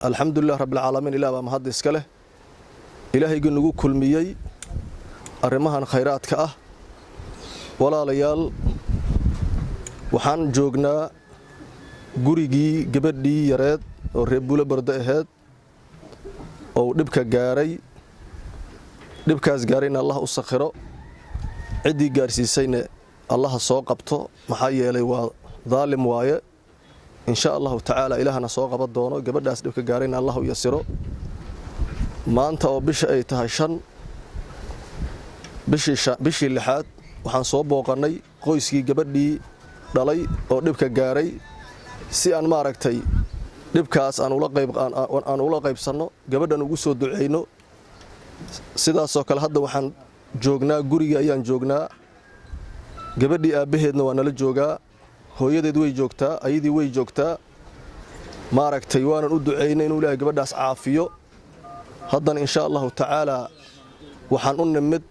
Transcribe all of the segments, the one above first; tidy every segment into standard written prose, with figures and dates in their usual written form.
Alxamdulilah rabbilcaalamiin. Ilah baa mahad iska leh, Ilaahayga nagu kulmiyey arrimahan khayraadka ah. Walaalayaal, waxaan joognaa gurigii gabadhii yareed oo reer Buulo Barde aheyd oo uu dhibka gaaray. Dhibkaas gaarayna Allah u sakhiro, ciddii gaarsiisayna Allaha soo qabto, maxaa yeelay waa daalim waaye. Insha Allahu tacaala Ilaahna soo qaban doono. Gabadhaas dhibka gaarayna Allah u yasiro. Maanta oo bisha ay tahay 5 bishii lixaad, waxaan soo booqannay qoyskii gabadhii dhalay oo dhibka gaaray, si aan maaragtay dhibkaas aan ula qaybsanno, gabadhan ugu soo duceyno. Sidaasoo kale hadda waxaan joognaa gurigii ayaan joognaa. Gabadhii aabbaheedna waa nala joogaa, hooyadeed way joogtaa, ayadii way joogtaa. Maaragtay, waanan u ducaynay inuu Ilaahay gabadhaas caafiyo. Haddana insha Allahu tacaalaa waxaan u nimid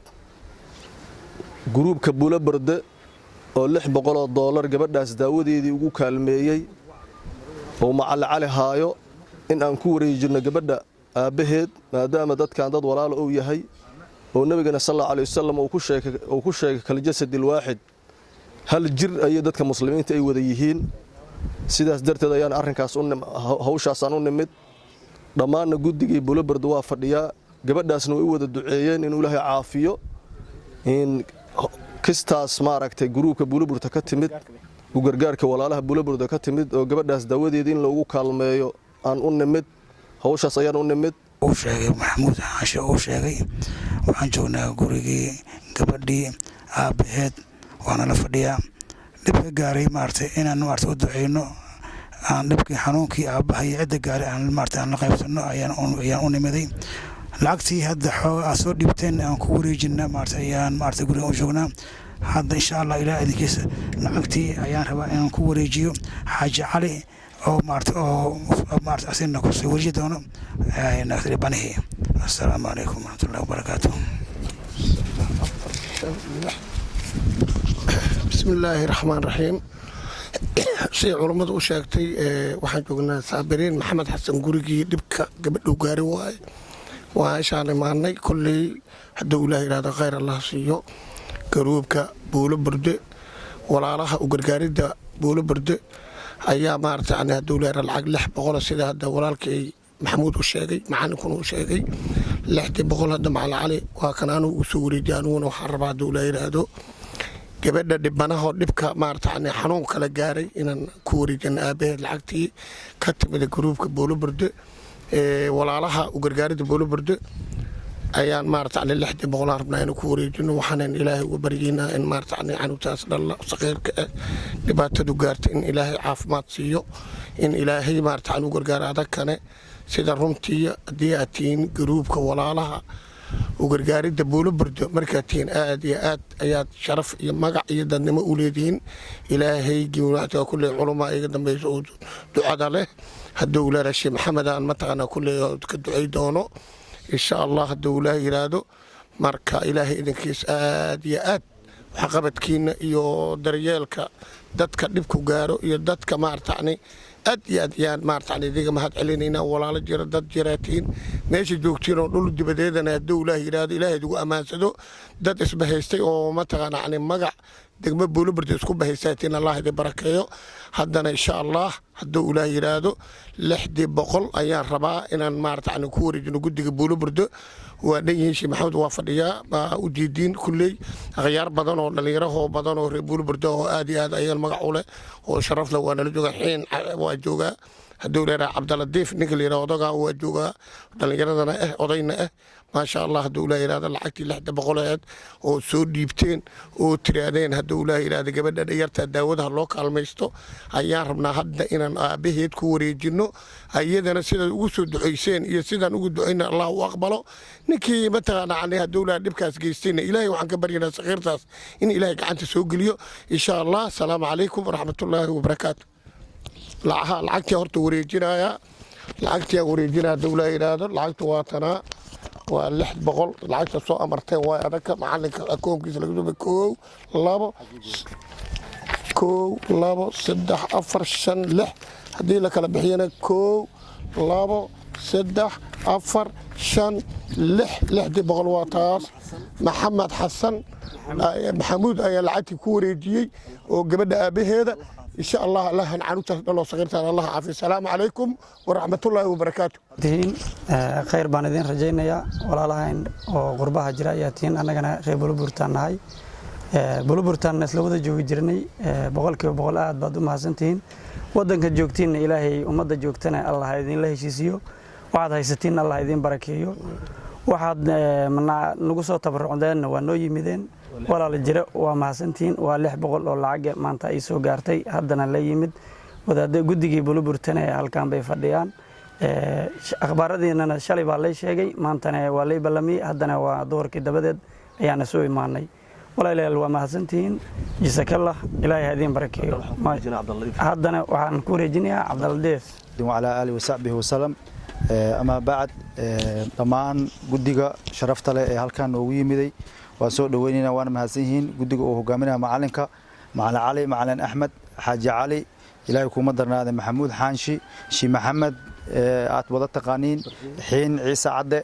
guruubka Buulo Barde oo $600 gabadhaas daawadeedii ugu kaalmeeyey oo Macalli Cali haayo, in aan ku wareejinno gabadha aabbaheed, maadaama dadkan dad walaalo uu yahay oo Nebigana sal Allahu alay wasalam uu ku sheegay كالجسد الواحد, hal jir ayay dadka Muslimiinta ay wada yihiin. Sidaas darteed ayaan arrinkaas hawshaasaan u nimid. Dhammaanna guddigii Buulobarde waa fadhiyaa, gabadhaasna way u wada duceeyeen inuu Ilaahay caafiyo. In kistaas maaragtay guruubka Buuloburda ka timid, u gargaarka walaalaha Buuloburda ka timid oo gabadhaas daawadeeda in loogu kaalmeeyo aan u nimid, hawshaas ayaan u nimid. Uu sheegay Maxamuud Xaashe uu sheegay, waxaan joognaa gurigii gabadhii aabbaheed, waana la fadhiyaa. Dhibka gaaray maaragtay inaan maaragtay u duceyno, aan dhibkii xanuunkii aabbaha iyo cidda gaaray aan maarata aan la qaybsano ayaan u nimiday. Lacagtii hadda xooga aad soo dhiibteen aan ku wareejina maarata ayaan maarata guriga u joognaa hadda. Insha Allah, Ilaah idinkiisa, lacagtii ayaan rabaa inaan ku wareejiyo Xaaji Cali oo maarata oo maarata asina kusoo wareeji doono banihii. Assalaamu calaykum waraxmatullahi wabarakaatu. Bismi illaahi raxmaan raxiim. Siday culummadu u sheegtay, waxaan joognaa Saabiriin Maxamed Xasan gurigii dhibka gabadhuu gaari waaye. Waa ishaan imaanay. Kolley hadduu Ilaah yidhahdo, khayr Allah siiyo garuubka Buulo Burde, walaalaha u gargaaridda Buulo Burde ayaa maarata yani hadduu Ilaah lacag 600, sida hadda walaalkay Maxamuud u sheegay, macalinkuna u sheegay, 600 hadda Macalin Cali waa kan anugu u soo wareejiyay. Aniguna waxaan rabaa, hadduu Ilaah yidhaahdo, gabadha dhibanahoo dhibka maarata yani xanuun kala gaaray inaan ku wareejino aabaheed lacagtii ka timida garuubka Buulo Burde, walaalaha u gargaaridda Buulo Burde ayaan maarata yani 600 aan rabnaa inaan ku wareejino. Waxaanan Ilaahay uga baryeynaa in maarata yani canugtaas dhalla saqiirka ah dhibaatadu gaarta in Ilaahay caafimaad siiyo, in Ilaahay maarata yani u gargaaro adag kane. Sida runtii haddii aad tihiin garuubka walaalaha u gargaaridda Buulo Burdo markaad tihiin, aad iyo aad ayaad sharaf iyo magac iyo dadnimo u leedihiin. Ilaahay giwnaata kulley culumaa iga dambaysa oo ducada leh. Hadduu Ilaahay Sheekh Maxamed aan mataqaanaa kulley ka ducay doono, insha Allah, hadduu Ilaah yiraahdo. Marka Ilaahay idinkiis, aad iyo aad waxqabadkiina iyo daryeelka dadka dhibku gaaro iyo dadka maarata yani aad iyo aad yaan maarata yani idiga mahad celinaynaa. Walaalo jira, dad jiraatiin meesha joogtiin oo dhul dibadeedana, hadduu Ilaah yidhaahdo, Ilaahay idigu ammaansado. Dad isbahaystay oo mataqaana yani magac degmo Buulobardi isku bahaysaatiin, Allah idin barakeeyo. Haddana insha Allah, hadduu Ilaah yidhaahdo, 600 ayaan rabaa inaan maarata yani ku wareejino guddiga Buulobardo. Waa dhan yihiin. Sheekh Maxamed waa fadhiyaa, baa u diidiin kulley akhyaar badan oo dhallinyarahoo badan oo reer Buulobardo oo aad iyo aad ayagan magac u leh oo sharaf leh waa nala joogaa. Xiin waa joogaa, hadduu leedaha Cabdaladiif ninka la yidhaha odagaa waa joogaa, dhallinyaradana ah, odayna ah, maasha Allah. Hadduu Ilaah yidhahdo, lacagtii 600 aheed oo soo dhiibteen oo tiraadeen, hadduu Ilaah yidhahdo, gabadha dhayarta daawadaha loo kaalmaysto ayaan rabnaa hadda inaan aabbaheed ku wareejino. Ayadana sidaad ugu soo ducayseen iyo sidaan ugu ducayna Allah u aqbalo. Ninkii mataqaana yani hadduu Ilaah dhibkaas geystayna, Ilaahay waxaan ka baryanaa sakiirtaas in Ilaahay gacanta soo geliyo, insha Allah. Asalaamu calaykum waraxmatullaahi wabarakaatu. Lacagtii horta wareejinayaa, lacagtii wareejinaya, hadduu Ilaah yidhaahdo. Lacagtu waa tanaa, waa 600. Lacagta soo amarteen waa adagka macalinka akoonkiisa laga soo 1, 2, 1, 2, 3, 4, 5, 6. Haddii la kala bixiyana 1, 2. 3, 4, 5, 6, 600 waa taas. Maxamed Xasan Maxamuud ayaa lacagtii ku wareejiyey oo gabadha aabbaheeda. Insha Allah, Allahan canuugtaas dhaloo sagiirtaan Allah caafiyo. Asalaamu calaykum waraxmatullaahi wabarakaatu. Tihiin khayr baan idin rajaynayaa. Walaalahayn oo qurbaha jira ayaa tihiin, annagana reer Buluburtaan nahay. Buluburtaanna isla wada joogi jirnay. 100% aad baad u mahadsantihiin. Waddanka joogtiinna Ilaahay ummadda joogtana Allah idinla heshiisiyo. Waxaad haysatiin Allah idiin barakeeyo. Waxaad nagu soo tabarucdeenna waa noo yimideen. Walaala jira, waa mahadsantihiin. Waa 600 oo lacaga maanta ay soo gaartay. Haddana la yimid wadaadda guddigii Buluburtana ee halkan bay fadhiyaan. Akhbaaradiinana shalay baa lay sheegay, maantana waa lay ballamiyey, haddana waa duhurkii dabadeed ayaana soo imaanay. Walaalayaal, waa mahadsantihiin. Jisakallah, Ilaahay ha idiin barakeeyo. Haddana waxaan ku wareejinayaa Cabdaladiif. وعلى آله وصحبه وسلم. أما بعد, dhammaan guddiga sharafta leh ee halkan noogu yimiday waan soo dhaweynaynaa, waana mahadsan yihiin. Guddiga uu hogaaminaya macalinka, Macalin Cali, Macalin Axmed Xaaji Cali, Ilaahay kuma darnaade, Maxamuud Xaanshi, Shi Maxamed aad wada taqaaniin, Xiin Ciise Cadde,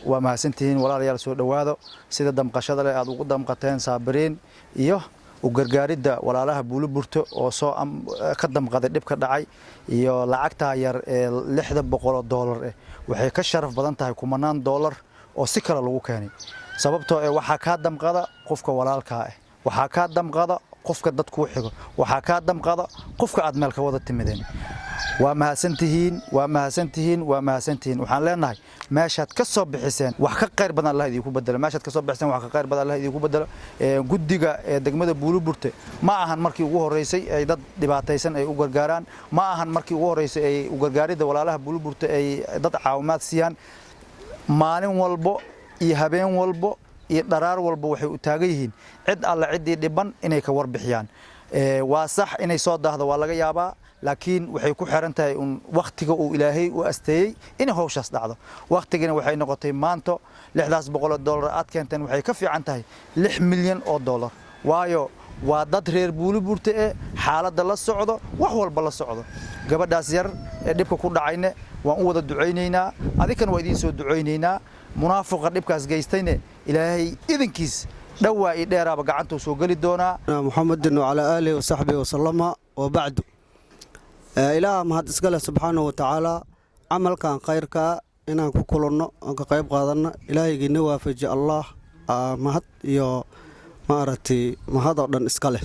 waa mahadsantihiin walaalayaal. Soo dhowaado. Sida damqashada leh aad ugu damqateen Saabiriin iyo u gargaaridda walaalaha Buuliburto oo soo ka damqaday dhibka dhacay iyo lacagtaa yar ee $600 eh, waxay ka sharaf badan tahay kumanaan doolar oo si kale lagu keenay, sababtoo eh waxaa kaa damqada qofka walaalkaa ah, waxaa kaa damqada qofka dad kuu xigo, waxaa kaa damqada qofka aad meel ka wada timideen. Waa mahadsantihiin, waa mahadsantihiin, waa mahadsantihiin. Waxaan leenahay, meeshaad ka soo bixiseen wax ka khayr badan Allah idinku bedelo. Meeshaad ka soo bixiseen wax ka khayr badan Allah idinku bedelo. Guddiga ee degmada Buuliburte ma ahan markii ugu horeysay ay dad dhibaataysan ay u gargaaraan, ma ahan markii ugu horeysay ay u gargaaridda walaalaha Buuliburte ay dad caawimaad siiyaan. Maalin walbo iyo habeen walbo iyo dharaar walbo waxay u taagan yihiin cid alle ciddii dhiban inay ka warbixiyaan. Waa sax, inay soo daahdo waa laga yaabaa, laakiin waxay ku xiran tahay un wakhtiga uu Ilaahay u asteeyey inay hawshaas dhacdo. Wakhtigina waxay noqotay maanto. $600 aad keenteen waxay ka fiican tahay $6 milyan, waayo waa dad reer Buuliburte ee xaaladda la socdo, wax walba la socdo. Gabadhaas yar ee dhibka ku dhacayne waan u wada ducaynaynaa, adinkana waa idiin soo ducaynaynaa. Munaafiqa dhibkaas geystayne Ilaahay idinkiis dhowaa iyo dheeraaba gacantuu soo geli doonaa. محمد وعلى آله وصحبه وسلم وبعد. Ilaah mahad iska leh subxaanahu watacaala. Camalkan khayrkaa inaan ku kulanno oon ka qayb qaadanno Ilaahaygiina waafaji, Allah mahad iyo maaragtay mahad oo dhan iska leh.